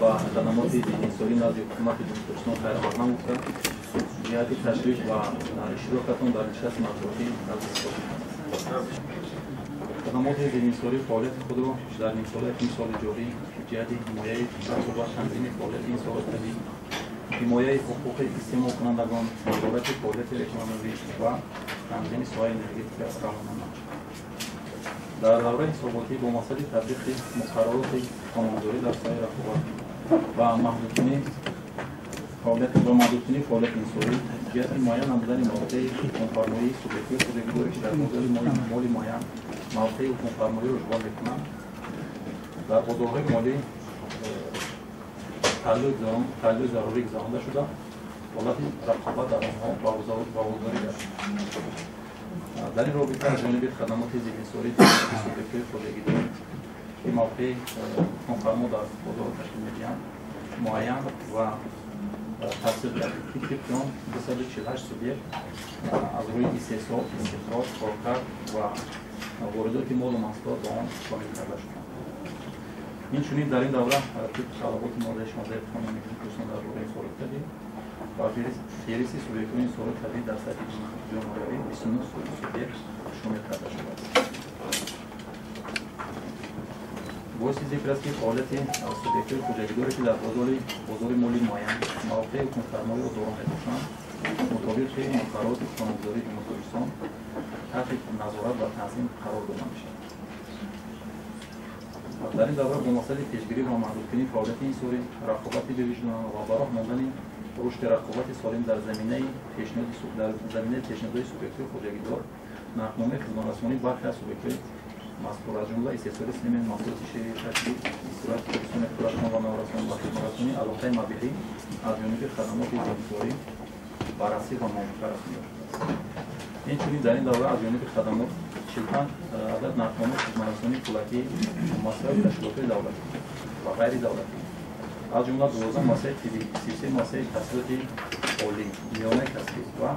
Ба хадамоти зиддиинҳисорӣ назди Ҳукумати Ҷумҳурии Тоҷикистон хайрмақдам гуфта, ҷиҳати ташриф ва иштирокатон дар нишасти матбуотӣ назди сипос. Хадамоти зиддиинҳисорӣ фаъолияти худро дар нимсолаи якуми соли ҷорӣ ҷиҳати ҳимояи рақобат, танзими фаъолияти инҳисорот табиӣ, ҳимояи ҳуқуқи истеъмолкунандагон, назорати фаъолияти рекламавӣ ва танзими соҳаи энергетика равона намуд. Дар давраи ҳисоботӣ бо мақсади татбиқи муқаррароти қонунгузорӣ дар соҳаи рақобат ва маҳдудкунии фаъолияти инҳисорӣ, ҷиҳати муайян намудани мавқеи ҳукмфармоии субъектҳои хоҷагидоре, ки дар бозори моли муайян мавқеи ҳукмфармоиро ишғол мекунанд, дар бозорҳои молӣ таҳлили зарурӣ гузаронда шуда, ҳолати рақобат дар онҳо баргузорӣ гардид. Дар ин робита аз ҷониби хадамоти зиддиинҳисорӣ субъектҳои хоҷагидор, ки мавқеи ҳукмфармо дар бозорро ташкил медиҳанд, муайян ва тасдиқ гардид, ки тибқи он 248 субъект аз рӯи истеҳсол, истихроҷ, коркард ва воридоти молу маҳсулот ба он шомил карда шуданд. Инчунин дар ин давра тибқи талаботи моддаи 16 Қонуни Ҷумҳурии Тоҷикистон дар бораи инҳисороти табиӣ ва феҳристи субъектҳои инҳисороти табиӣ дар сатҳи ҷумҳуриявӣ 29 субъект шомил карда шудааст. Боиси зикр аст, ки фаъолияти субъектҳои хоҷагидоре, ки дар бозори моли муайян мавқеи ҳукмфармоиро доро мебошанд, мутобиқи муқаррароти қонунгузории Ҷумҳурии Тоҷикистон таҳти назорат ва танзим қарор дода мешавад. Дар ин давра бо мақсади пешгирӣ ва маҳдудкунии фаъолияти инҳисорӣ, рақобати бевиҷдонона ва ба роҳ мондани рушди рақобати солим дар заминаи пешниҳодҳои субъектҳои хоҷагидор, нархномаи хизматрасонии бархе аз субъектҳои мазкур, аз ҷумла истеҳсоли семент, маҳсулоти ширӣ, ташкил, истироҳати тобистони кӯдакон ва наврасон ва хизматрасонии алоқаи мобилӣ аз ҷониби хадамоти зиддиинҳисорӣ баррасӣ ва мувофиқа расонида шудааст. Инчунин дар ин давра аз ҷониби хадамот 45 адад нархномаи хизматрасонии пулакии муассисаҳои ташкилотҳои давлатӣ ва ғайридавлатӣ, аз ҷумла 12 муассисаи тиббӣ, 33 муассисаи таҳсилоти олӣ, миёнаи касбӣ ва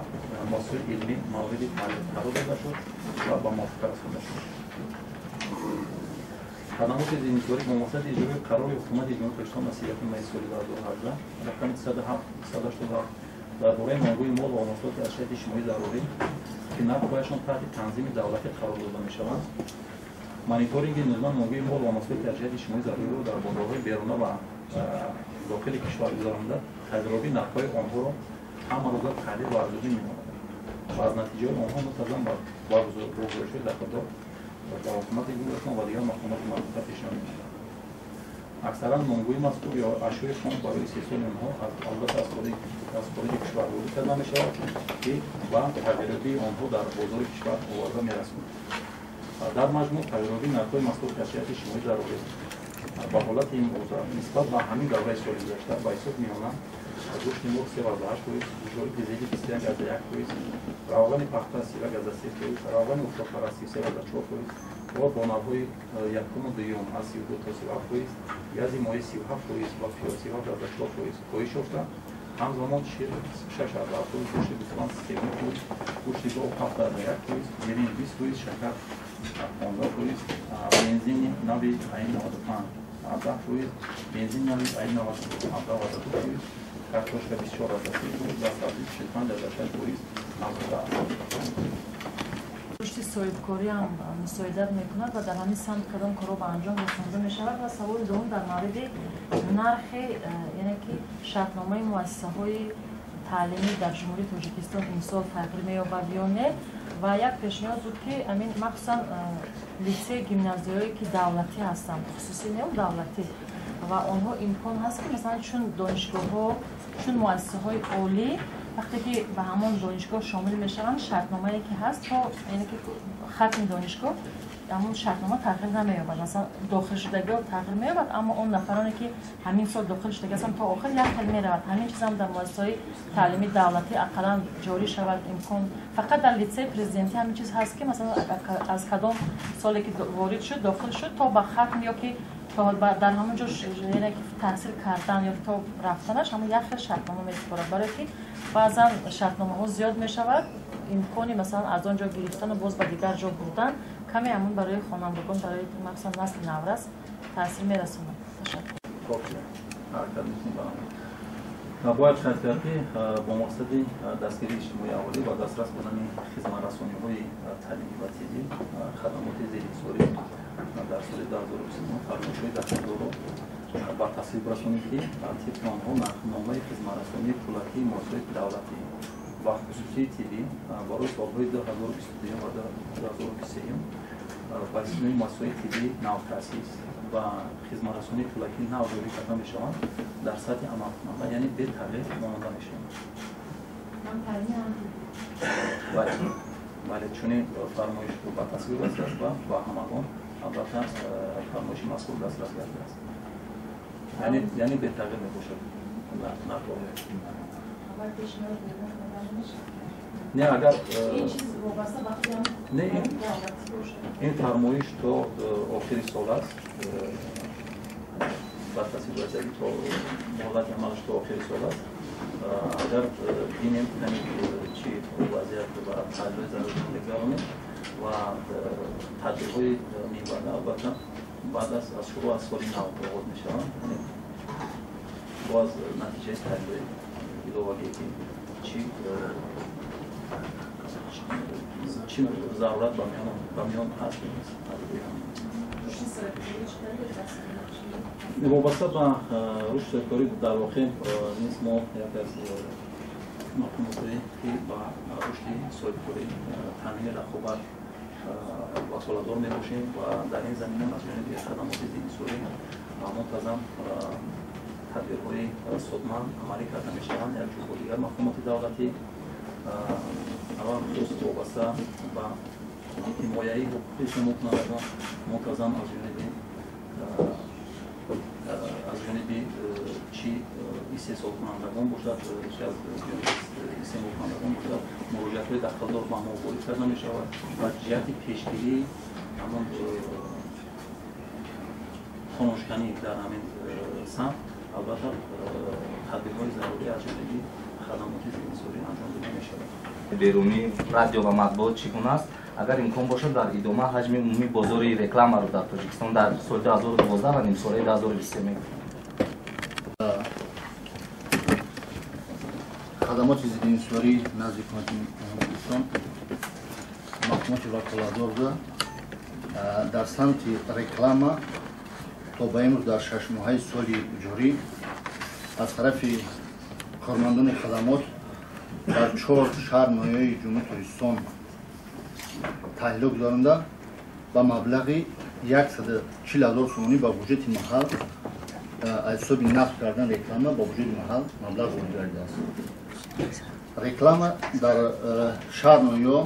муассисаҳои илмӣ мавриди таҳлил қарор дода шуд ва ба мувофиқа расонида шуд. Хадамоти зиддиинҳисорӣ бо мақсади иҷрои қарори Ҳукумати Ҷумҳурии Тоҷикистон аз 31 майи соли 2018 рақами 307 дар бораи номгӯи мол ва маҳсулоти ашёи иҷтимоии зарурӣ, ки нархҳояшон таҳти танзими давлатӣ қарор дода мешаванд, мониторинги низоми номгӯи мол ва маҳсулоти ашёи иҷтимоии зарурӣро дар бозорҳои беруна ва дохили кишвар гузаронида, тағйирёбии нархҳои онҳоро ҳамарӯза таҳлил ва арзёбӣ менамояд ва аз натиҷаҳои онҳо мунтазам ба гузоришҳои дахлдор ба Ҳукумати Ҷумҳурии Тоҷикистон ва дигар мақомоти марбута пешниҳод мешавад. Аксаран номгӯи мазкур ё ашёи хом барои истеҳсоли онҳо албатта аз хориҷи кишвар ворид карда мешавад, ки ба тағйирёбии онҳо дар бозори кишвар оварда мерасонад. Дар маҷмӯъ тағйирёбии нархҳои маҳсулоти ашёи иҷтимоии зарурӣ ба ҳолати имрӯза нисбат ба ҳамин давраи соли гузашта ба ҳисоб миёна гӯшти мурғ 3,8%, ҷори дизели 21,1%, равғани пахта 31,3%, равғани офтобпараст 33,4%, ва бо навъҳои якуму дуюм аз 32 то 37%, гази моеъ 37% ва пиёз 37,4% коҳиш ёфта, ҳамзамон шир 6,7%, гӯшти гӯсфанд 3,5%, гӯшти гов 7,1%, биринҷ 20%, шакар 15%, бензини нави АИ-95 10%, бензини нави АИ-90 17,2%, картошка 24,3% ва сабзӣ 45,6% афзудааст. Рушди соҳибкорӣ ҳам мусоидат мекунад ва дар ҳамин самт кадом корҳо ба анҷом расонда мешавад? Ва саволи дуввум дар мавриди нархи, яъне ки шартномаи муассисаҳои таълимӣ дар Ҷумҳурии Тоҷикистон имсол тағйир меёбад ё не? Ва як пешниҳод буд, ки амин махсусан литсей, гимназияҳое, ки давлатӣ ҳастанд, хусусӣ не, давлатӣ, ва онҳо имкон ҳаст, ки масалан чун донишгоҳҳо, чун муассисаҳои олӣ вақте ки ба ҳамон донишгоҳ шомил мешаванд, шартномае ки ҳаст, то яъне ки хатми донишгоҳ ҳамон шартнома тағйир намеёбад. Масалан, дохилшудагиҳо тағйир меёбад, аммо он нафароне, ки ҳамин сол дохил шудагӣ ҳастанд, то охир як хел меравад. Ҳамин чизам дар муассисаҳои таълимии давлатӣ ақаллан ҷорӣ шавад имкон. Фақат дар литсеи президентӣ ҳамин чиз ҳаст, ки масалан аз кадом соле ки ворид шуд, дохил шуд, то ба хатм ё ки то дар ҳамон ҷо, яъне ки таҳсил кардан ё то рафтанаш ҳамон як хел шартнома месупорад, барое ки баъзан шартномаҳо зиёд мешавад, имкони масалан аз он ҷо гирифтану боз ба дигар ҷо бурдан каме ҳамон барои хонандагон, барои махсусан насли наврас таъсир мерасонад. Ташаккур. ҳаракат мекунем ба ҳамин. Бояд қайд кард, ки бо мақсади дастгирии иҷтимоии аҳолӣ ва дастрас будани хизматрасониҳои таълимӣ ва тиббӣ, хадамоти зеринҳисорӣ дар соли 2029 фармоишҳои дахлдорро ба тасвиб расонид, ки тибқи онҳо нархномаи хизматрасонии пулакии муассисаҳои давлатӣ ва хусусии тиббӣ барои солҳои 2022 ва 2023 ба истиснои муассисаҳои тиббии навтаъсис ва хизматрасонии пулакии нав ҷорӣ карда мешаванд, дар сатҳи амалкунанда, яъне бетағйир монда мешаванд. Бале, чунин фармоиш ба тасвиб расидааст ва ба ҳамагон албатта фармоиши мазкур дастрас гардидааст, яъне бетағйир мебошад нархҳо. Не, агар не, ин фармоиш то охири сол аст, ба тасвиб расидаги то муҳлати амалаш то охири сол аст. Агар бинем, чи вазъият ва таҳлилҳои зарурӣ мегузаронем ва тадбирҳои минбаъда албатта баъд аз шурӯъ аз соли нав оғоз мешаванд, боз натиҷаи таҳлилҳои иловагие, ки чӣ зарурат ба миён ҳаст. Вобаста ба рушди соҳибкорӣ, дар воқеъ низ мо яке аз мақомотое, ки ба рушди соҳибкорӣ, таъмини рақобат ваколатдор мебошем ва дар ин замина аз ҷониби хадамоти зиддинҳисорӣ мунтазам тадбирҳои судманд амалӣ карда мешаванд якҷо бо дигар мақомоти давлатӣ. Аввал хусус вобаста ба ҳимояи ҳуқуқи истеъмолкунандагон мунтазам аз ҷониби чи истеҳсолкунандагон бошад, чи аз ҷониби истеъмолкунандагон бошад, муроҷиатҳои дахлдор ба мо ворид карда мешавад ва ҷиҳати пешгирии ҳамон қонуншиканӣ дар ҳамин самт албатта тадбирҳои зарурӣ аз ҷониби хадамоти зиддинҳисорӣ анҷом дода мешавад. Берунӣ радио ва матбуот чӣ гуна аст? Агар имкон бошад, дар идома ҳаҷми умумии бозори рекламаро дар Тоҷикистон дар соли 2012 ва нимсолаи 2023 мегӯед. Хадамоти зиддиинҳисорӣ назди ҳукумати Тоҷикистон мақомоти ваколатдор буда, дар самти реклама то ба имрӯз дар 6 моҳаи соли ҷорӣ аз тарафи кормандони хадамот дар чор шаҳр ноҳияи Ҷумҳурии Тоҷикистон таҳлилҳо гузаронда, ба маблағи 140 000 сомонӣ ба буҷети маҳал аз ҳисоби насб кардан реклама ба буҷети маҳал маблағ ворид гардидааст. Реклама дар шаҳр ноҳияҳо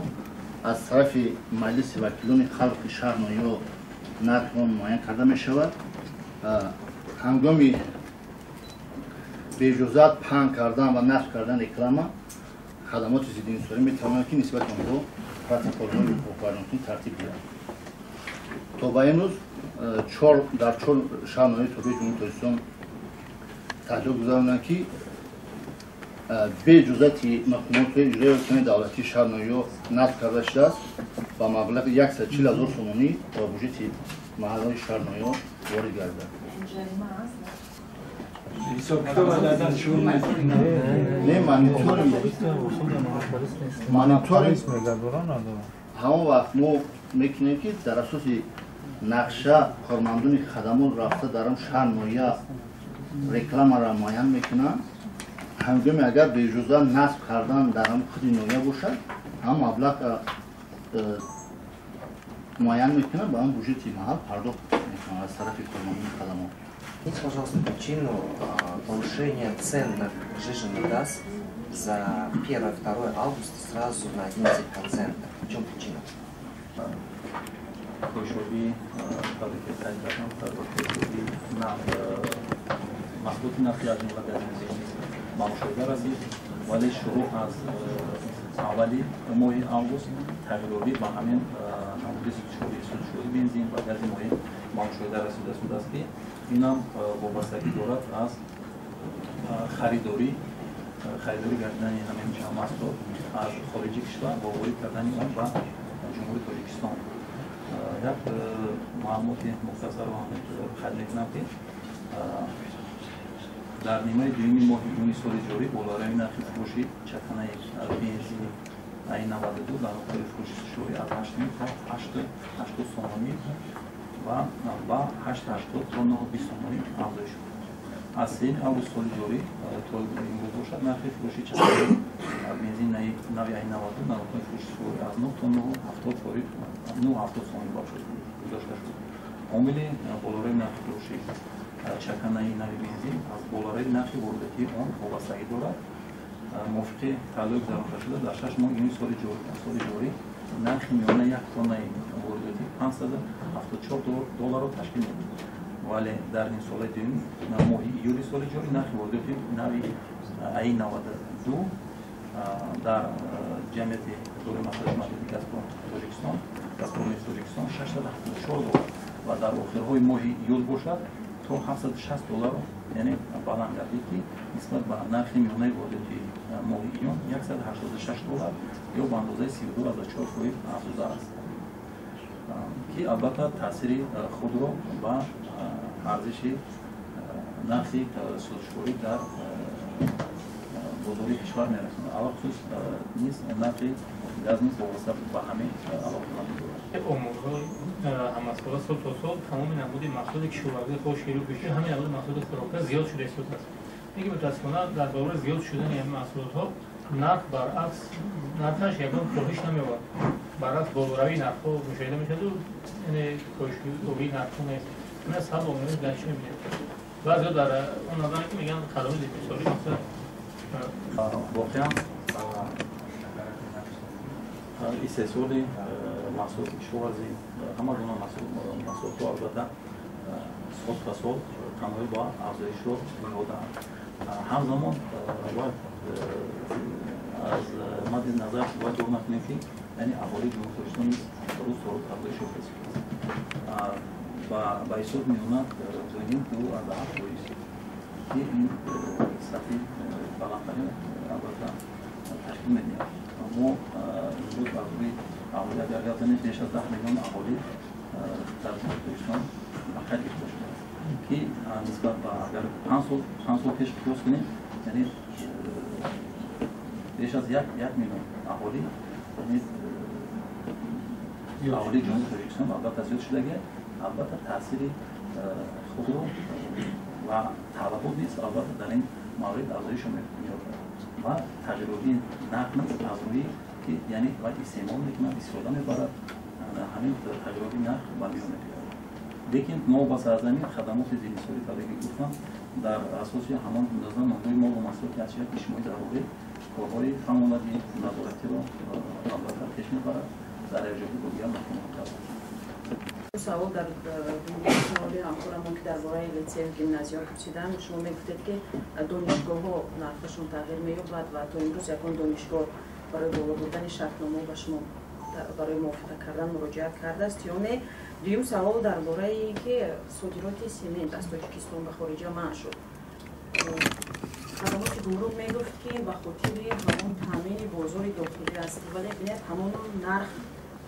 аз тарафи Маҷлиси вакилони халқи шаҳр ноҳияҳо нархи он муайян карда мешавад. Ҳангоми беиҷозат паҳн кардан ва насб кардан реклама хадамоти зиддиинҳисорӣ метавонад, ки нисбати онҳо протоколҳои ҳуқуқвайронкунӣ тартиб диҳад. То ба имрӯз дар чор шаҳр ноҳияи тобеи Ҷумҳурии Тоҷикистон таҳлил гузаронанд, ки беиҷозати мақомоти иҷроияи ҳокимияти давлатии шаҳр ноҳияҳо насб карда шудааст, ба маблағи 140 000 сомонӣ ба буҷети маҳаллаҳои шаҳр ноҳияҳо ворид гардидааст. Не, мониторинг ҳамон вақт мо мекунем, ки дар асоси нақша кормандони хадамот рафта дар он шаҳр ноҳия рекламаро муайян мекунанд. Ҳангоме агар беиҷоза насб кардан дар ҳамон худи ноҳия бошад, ҳам маблағ муайян мекунанд, ба ҳам буҷети маҳал пардохт мекунанд аз тарафи кормандони хадамот. Объясните, пожалуйста, причину повышения цен на сжиженный газ за 1-2 августа сразу на 11%. В чем причина? Коҳишёбии, тавре ки қайд кардам, коҳишёбии маҳсулоти нафтӣ, аз ҷумла гази моеъ ба мушоҳида расид, вале шурӯъ аз аввали моҳи август тағйирёбӣ ба ҳамин намуди сӯзишвории бензин ва гази моеъ ба мушоҳида расида шудааст, ки инам вобастагӣ дорад аз харидорӣ гардидани ҳамин маҳсулот аз хориҷи кишвар ва ворид кардани он ба Ҷумҳурии Тоҷикистон. Як маълумоти мухтасарро қайд мекунам, ки Дар нимаи дуюми моҳи июни соли ҷорӣ болоравии нархи фурӯши чаканаи бензини АИ-92 дар нуқтаи фурӯши сушорӣ аз 8 то 8,80 сомонӣ ва ба 8,80 то 9,20 сомонӣ афзоиш ёфт. Аз 3 август соли ҷорӣ то имрӯз бошад, нархи фурӯши чаканаи бензин нави АИ-92 дар нуқтаи фурӯши сушорӣ аз 9 то 9,70 сомонӣ гузошта шуд. Омили болоравии нархи фурӯши чаканаи нави бензин аз болоравии нархи воридотии он вобастагӣ дорад. Мувофиқи таҳлилҳои гузарондашуда дар 6 моҳи июни соли ҷорӣ нархи миёна як тоннаи воридотӣ 574 долларро ташкил медод, вале дар нимсолаи дуюм моҳи июли соли ҷорӣ нархи воридоти нави АИ-92 дар ҷамъияти дорои масъулияти маҳдуди Газпром Тоҷикистон, Газпром Тоҷикистон 674 доллар ва дар охирҳои моҳи июл бошад то 760 доллар, яъне баланд гардид, ки нисбат ба нархи миёнаи воридоти моҳи июн 186 доллар ё ба андозаи 32,4% афзуда аст, ки албатта таъсири худро ба арзиши нархи сӯзишворӣ дар бозори кишвар мерасонад. Алахусус низ нархи газ низ вобаста ба ҳамин алоқамандӣ дорад. Оморҳои ҳамасола сол то сол тамоми намуди маҳсулоти кишоварзӣ, хоҳ ширу гӯштӣ, ҳамин намуди маҳсулоти хӯрока зиёд шуда истодааст. Лекин мутаассифона дар баробари зиёд шудани ҳамин маҳсулотҳо нарх баръакс, нархаш ягон коҳиш намеёбад. Баръакс болоравии нархҳо мушоҳида мешаваду яъне коҳишёбии нархҳо нест. Ина сабаб омилаш дар чӣ мебинед? Баъзеҳо дар он назаранд, ки мегӯянд хадамоти зиддиинҳисорӣ мақсад воқеан истеҳсоли маҳсулоти кишоварзӣ, ҳама гуна маҳсулотҳо албатта сол ба сол тамоюл ба афзоишро меёбанд. Ҳамзамон бояд аз мадди назар бояд дур накунем, ки яъне аҳолии Ҷумҳурии Тоҷикистон низ рӯз то рӯз афзоиш ёфта истодааст. Ба ҳисоби миёна 2,5-2,7%, ки ин сатҳи баландтарин албатта ташкил медиҳад. Мо имрӯз аз рӯи аҳолӣ агар гап занем, беш аз 10 миллион аҳолӣ дар Ҷумҳурии Тоҷикистон ба қайд гирифта шудааст, ки нисбат ба агар 5 сол пеш қиёс кунем, яъне беш аз 1 миллион аҳолӣ, аҳолии Ҷумҳурии Тоҷикистон албатта зиёд шудагӣ, албатта таъсири худро ва талабот низ албатта дар ин маврид афзоишро меёбад ва тағйирёбии нарх низ аз рӯи ки яъне вай истеъмол мекунад, истифода мебарад, ҳамин тағйирёбии нарх ба миён меояд. Лекин новобаста аз ҳамин, хадамоти зиддиинҳисорӣ, тавре ки гуфтам, дар асоси ҳамон 19 номгӯи молу маҳсулоти аз ҷиҳати иҷтимоӣ зарурӣ корҳои фаҳмондагӣ, назоратиро албатта пеш мебарад дар якҷоягӣ бо дигар мақомоти давлатӣ. Савол дар саволи ҳамкорамон, ки дар бораи литсею гимназияҳо пурсидам, шумо мегуфтед, ки донишгоҳҳо нархашон тағйир меёбад ва то имрӯз ягон донишгоҳ барои боло бурдани шартномаҳо ба шумо барои мувофиқа кардан муроҷиат кардааст ё не? Дуюм савол дар бораи ки содироти семент аз Тоҷикистон ба хориҷа манъ шуд. Хадамоти гумрук мегуфт, ки ба хотири ҳамон таъмини бозори дохилӣ аст, вале бинед, ҳамон нарх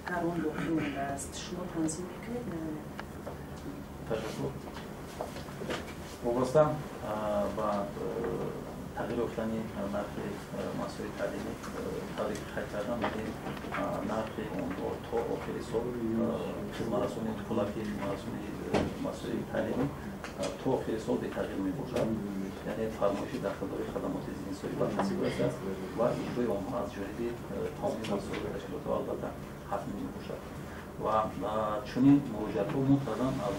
гарон боқӣ мондааст. Шумо танзим мекунед? Ташаккур. Вобаста ба тағйир ёфтани нархи маҳсули таълимӣ, тавре ки қайд кардам, нархи онҳо то охири сол, хизматрасони пулаки хизматрасони маҳсули таълимӣ то охири сол бетағйир мебошад. Яъне фармоиши дахлдори хадамоти зиддиинҳисорӣ ба тасвиб расидааст ва иҷрои онҳо аз ҷониби тамоми муассисаҳои ташкилотҳо албатта ҳатмӣ мебошад. Ва чунин муроҷиатҳо мунтазам аз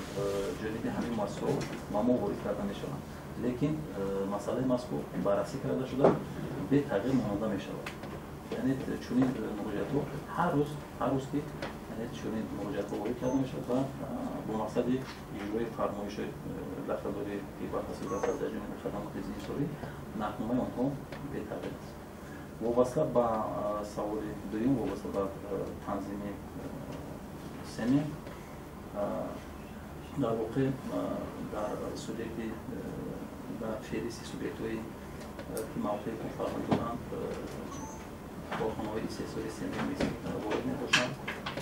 ҷониби ҳамин муассисаҳо ба мо ворид карда мешаванд, лекин масъалаи мазкур баррасӣ карда шуда, бетағйир монда мешавад. Яъне чунин муроҷиатҳо ҳар рӯз ки яъне чунин муроҷиатҳо ворид карда мешавад ва бо мақсади иҷрои фармоишҳои дахлдори, ки ба тасвиб расида аз ҷониби хадамоти зиддиинҳисорӣ, нархномаи онҳо бетағйир аст. Вобаста ба саволи дуюм, вобаста ба танзими семент, дар воқеъ дар субъекти дар феҳристи субъектҳое, ки мавқеи корфармоӣ доранд, корхонаҳои истеҳсоли семент ворид мебошанд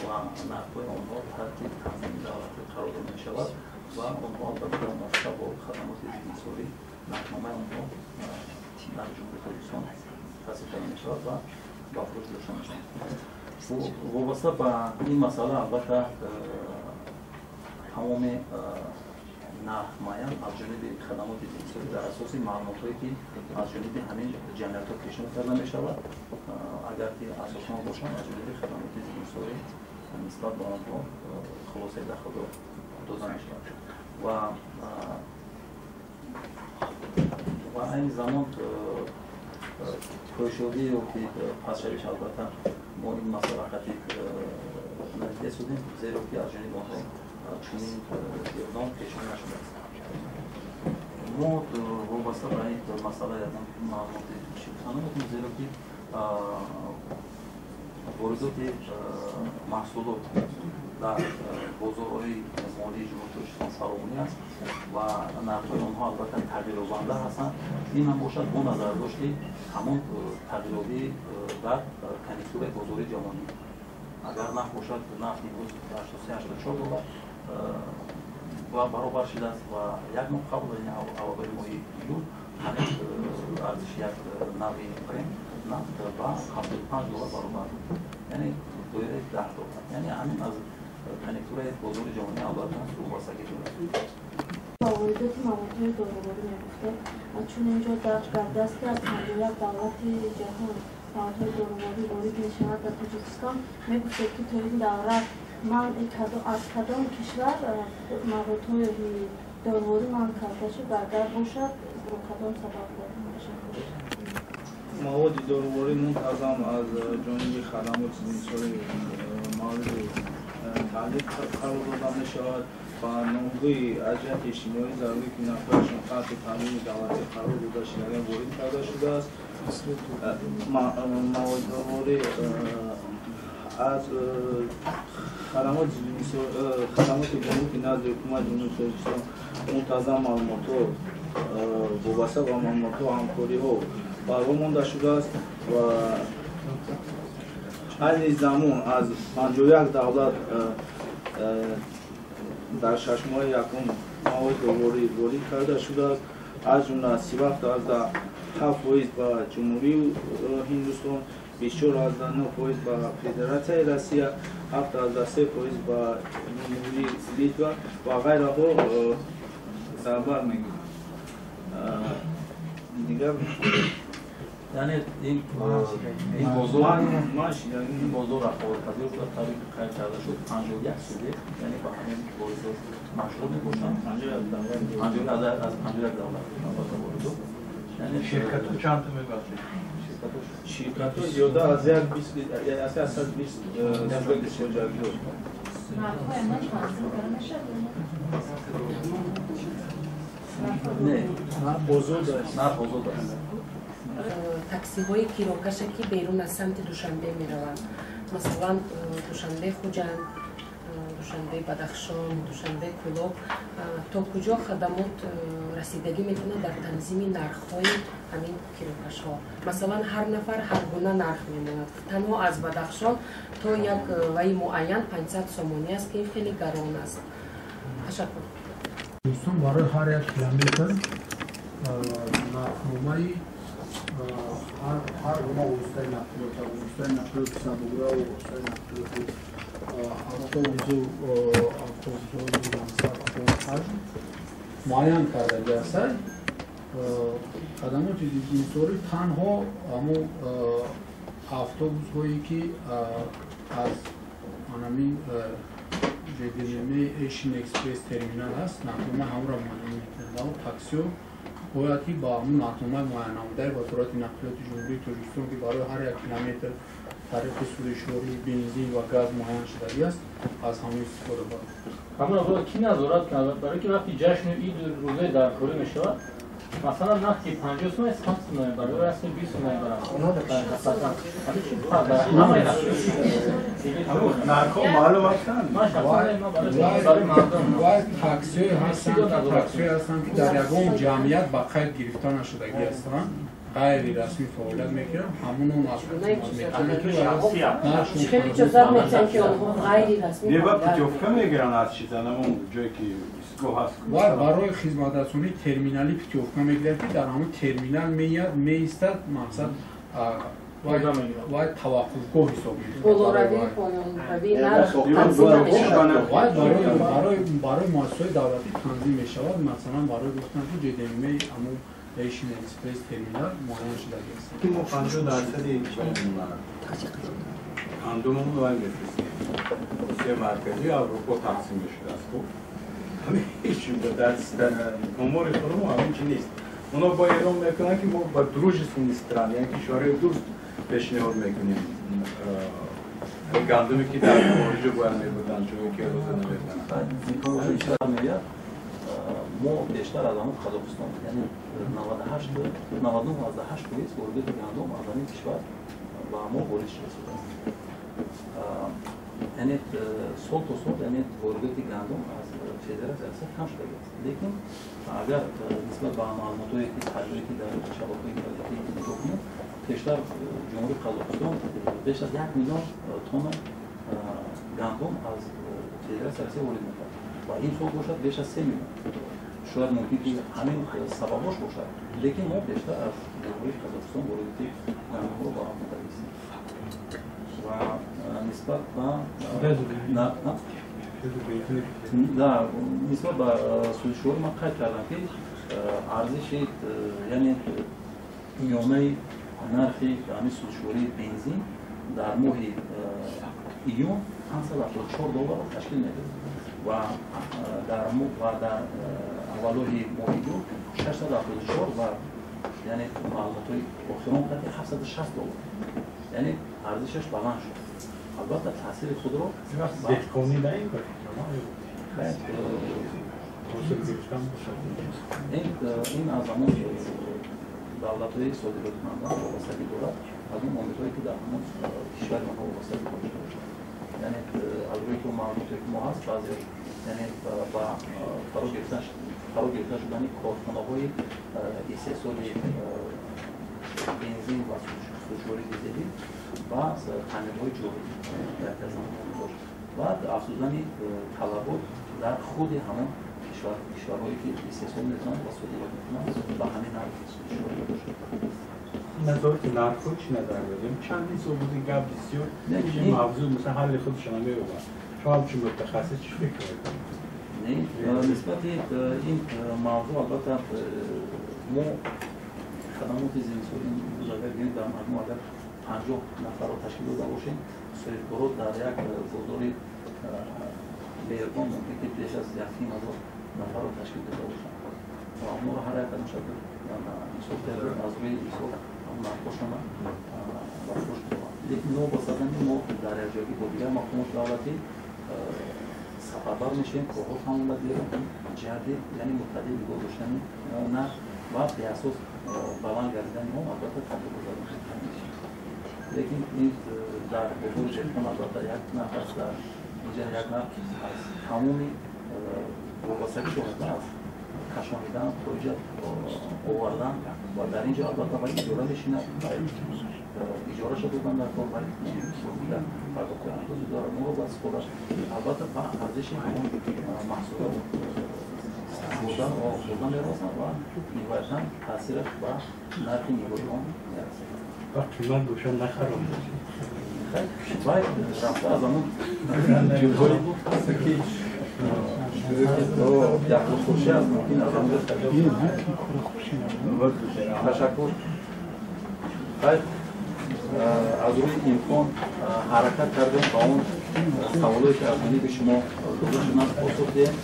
ва нархҳои онҳо таҳти танзими давлатӣ қарор дода мешавад ва онҳо албатта дар мувофиқа бо хадамоти зиддиинҳисорӣ нархномаи онҳо дар Ҷумҳурии Тоҷикистон тасдиқ карда мешавад ва ба фурӯш гузошта мешавад. Вобаста ба ин масъала, албатта, тамоми нарх муайян аз ҷониби хадамоти зимисторӣ дар асоси маълумотҳое, ки аз ҷониби ҳамин ҷамъиятҳо пешниҳод карда мешавад, агар ки асоснок бошанд, аз ҷониби хадамоти зимисторӣ нисбат ба онҳо хулосаи дахлдор дода мешавад. Ва айни замон коҳишёбӣ ё ки пастшавиш, албатта, мо ин масъала қатъи надида истодем, зеро ки аз ҷониби онҳо чунин иқдом пешниҳод нашудааст. Мо вобаста ба ин масъала ягон маълумоти чӣ гуфта наметавонем, зеро ки воридоти маҳсулот дар бозорҳои молии Ҷумҳурии Тоҷикистон фаровонӣ аст ва нархҳои онҳо, албатта, тағйирёбанда ҳастанд. Ин ҳам бошад бо назардошти ҳамон тағйирёбӣ дар конъюнктураи бозори ҷаҳонӣ. Агар нарх бошад, нарх имрӯз 83-84 доллар ва баробар шудааст ва як моҳ қабл, яъне аввали моҳи июл, ҳамин арзиши як навъи Брент нафт ба 75 доллар баробар буд, яъне доираи 10 доллар. Яъне ҳамин аз конъюнктураи бозори ҷаҳонӣ, албатта, вобастагӣ дорад. Ба воридоти маводҳои доруворӣ мегуфтед, чун инҷо дарҷ гардааст, ки аз 51 давлати ҷаҳон маводҳои доруворӣ ворид мешавад дар Тоҷикистон. Мегуфтед, ки то ин давра аз кадом кишвар маводҳои доруворӣ манъ карда шуд ва агар бошад, бо кадом сабаб? Маводи доруворӣ мунтазам аз ҷониби хадамоти зимисторӣ мавриди таҳлил қарор дода мешавад ва номгӯи аз ҷиҳати иҷтимоӣ зарурӣ, ки нархҳояшон таҳти таъмини давлатӣ қарор дода шудаган, ворид карда шудааст. Маводи доруворӣ аз хадамоти гумруки назди Ҳукумати Ҷумҳурии Тоҷикистон мунтазам маълумотҳо, вобаста ба маълумотҳо ҳамкориҳо барҳо монда шудааст ва айни замон аз 51 давлат дар 6 моҳаи якум маводи доруворӣ ворид карда шудааст, аз ҷумла 37,7% ба Ҷумҳурии Ҳиндустон, 24,9% ба Федератсияи Россия, 7,3% ба Ҷумҳурии Литва ва ғайраҳо дар бар мегирад. Дигар Яъне ин бозор рақобатпазир шуда, тавре ки қайд карда шуд, 51 субъект, яъне ба ҳамин воридот машғул мебошанд, аз 51 давлат, албатта, воридот. Ширкатҳо чандта, мебахшед? Ширкатҳо зиёда аз 120 субъекти хоҷагиҳо. Нархҳои танзим карда мешавад? Не. Нарх озод аст. Нарх озод аст. Таксиҳои кирокаше, ки берун аз самти Душанбе мераванд, масалан, Душанбе — Хуҷанд, Душанбе — Бадахшон, Душанбе — Кӯлоб, то куҷо хадамот расидагӣ мекунад дар танзими нархҳои ҳамин кирокашҳо? Масалан, ҳар нафар ҳар гуна нарх мемонад. Танҳо аз Бадахшон то як ваи муайян 500 сомонӣ аст, ки ин хеле гарон аст. Ташаккур. Дӯстон, барои ҳар як километр нархномаи ҳар гуна воситаи нақлиёт, воситаи нақлиёти сабукрав, воситаи нақлиёти автобусу автобусҳои мансаб муайян кардагӣ аст. Хадамоти зимисторӣ танҳо ҳамон автобусҳое, ки аз анамин ЖДМ Asian Express терминал аст, нархнома ҳамонро муайян мекунад. Таксиҳо бояд ки ба ҳамун нархномаи муайяннамудаи Вазорати нақлиёти Ҷумҳурии Тоҷикистон, ки барои ҳар як километр тариқи сӯзишвории бензин ва газ муайян шудагӣ аст, аз ҳамон истифода барад. Ҳамон ки назорат кунад? Барои ки вақти ҷашну иду рӯзои даркорӣ мешавад, масалан, нархи 50 сум 100 сум мебарад ё 120 сум мебарад. Нархҳо маълум ҳастанд. Вай таксиҳое ҳастанд, ки дар ягон ҷамъият ба қайд гирифта нашудагӣ ҳастанд. ғайрирасмӣ фаъолият мекунанд, ҳамоно хеле иҷозат метиҳанд, ки онҳо ғайрирасмӣ Неба путёвка мегиранд аз чиза, намон ҷое ки истгоҳ ҳаст. Ва барои хизматрасонии терминалӣ путёвка мегирад, ки дар ҳамон терминал меяд, меистад, мақсад вай таваққуфгоҳ ҳисоб барои муассисаҳои давлатӣ танзим мешавад. Масалан, барои гуфтан, ки ЖДМ ҳамон Asian Express терминал муайян шудагиаст. Ки мо 50% гандумамон вай мефиристем. Осиёи Марказӣ, Аврупо тақсим мешудааст. Хуб, ҳамин ҳеҷ дар омори худамон ҳамин чи нест. Оно бо эълон мекунанд, ки мо ба дружественные страны, яъне кишварҳои дӯст пешниҳод мекунем гандуме, ки дар хориҷа бояд мебурданд, ҷое ки роза наметананд. Мо бештар аз ҳамон Қазоқистон, яъне 99,8% воридоти гандум аз ҳамин кишвар ба мо ворид шуда истодааст. Яъне сол то сол, яъне воридоти гандум аз Федератсияи Россия кам шудагиаст. Лекин агар нисбат ба маълумотое ки таҷрибае ки дар шабакаҳои интернетӣ нигоҳ кунем, пештар Ҷумҳурии Қазоқистон беш аз 1 миллион тонна гандум аз Федератсияи Россия ворид мекард ва ин сол бошад беш аз 3 миллион. Шояд мумкин ки ҳамин сабабош бошад, лекин мо бештар аз Ҷумҳурии Қазоқистон воридоти гандумро ба роҳ мондагистем. Ва нисбат ба сӯзишворӣ ман қайд кардам, ки арзиши, яъне миёнаи нархи ҳамин сӯзишвории бензин дар моҳи июн 574 долларро ташкил медод ва дар аввалои моҳи июл 674 ва яъне маълумотҳои охирон қадри 760 доллар, яъне арзишаш баланд шуд. Албатта, таъсири худро Деҳқонӣ на ин. Ин аз ҳамон давлатҳои содироткунанда вобастагӣ дорад, аз он омилҳое, ки дар ҳамон кишвари онҳо вобастагӣ дошта бошад. Яъне аз рӯи ки маълумоте ки мо ҳаст, баъзе, яъне ба фаро гирифта шудани корхонаҳои истеҳсоли бензин ва сӯзишвории дизелӣ ва таъмирҳои ҷорӣ яке аз омилҳош ва афзудани талабот дар худи ҳамон кишварҳое, ки истеҳсол мекунанд ва содирот мекунанд, ба ҳамин нархи сӯзишворӣ бошад. Назорати нархҳо чӣ назар дорем? Чандин сол буд ин гап бисёр мавзӯъ, масалан, ҳалли худашо намеёбад. Шумо ҳамчун мутахассис чӣ фикр мекунед? Нисбати ин мавзӯъ, албатта, мо хадамоти зимисорӣ имрӯз агар гирем, дар маҷмӯъ агар 50 нафарро ташкил дода бошем, соҳибкоро дар як бозори Меҳргон мумкин ки беш аз 1,5 ҳазор нафарро ташкил дода бошанд ва онҳоро ҳар як кадомша ҳисоб карда, аз рӯи ҳисоб нархҳошона ба фурӯш доранд. Лекин новобаста аз ин, мо дар якҷоягӣ бо дигар мақомоти давлатӣ сафарбар мешавем, корҳо тамомат дорем ҷиҳати, яъне муттадил нигоҳ доштани нарх ва беасос баланд гардидани он, албатта, тадбир гузаронда мешавад. Лекин ин дар бозори Деҳқон, албатта, як нарх аст, дар инҷа як нарх, аз тамоми вобастагӣ дорад аз кашонидан, хориҷа овардан ва дар ин ҷо, албатта, вай иҷора мешинад, иҷораша додан дар кор, вай дигар пардохтҳои андози дорад, моро бояд супорад, албатта, ба арзиши ҳамон маҳсулот бурда мерасанд ва ниҳоятан таъсираш ба нархи нигоҳи он мерасад. Ва қимат бошад, нахаром. Вай рафта аз ҳамон ки яхрӯхӯршӣ аст, мумкин аз ҳамон. Ташаккур. Хайр, аз рӯи имкон ҳаракат кардем, ба он саволое, ки аз ҷониби шумо дода шуданд, посух диҳем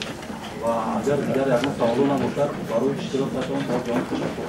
ва агар дигар ягон саволо набошад, барои иштирокатон боз ҷон ташаккур.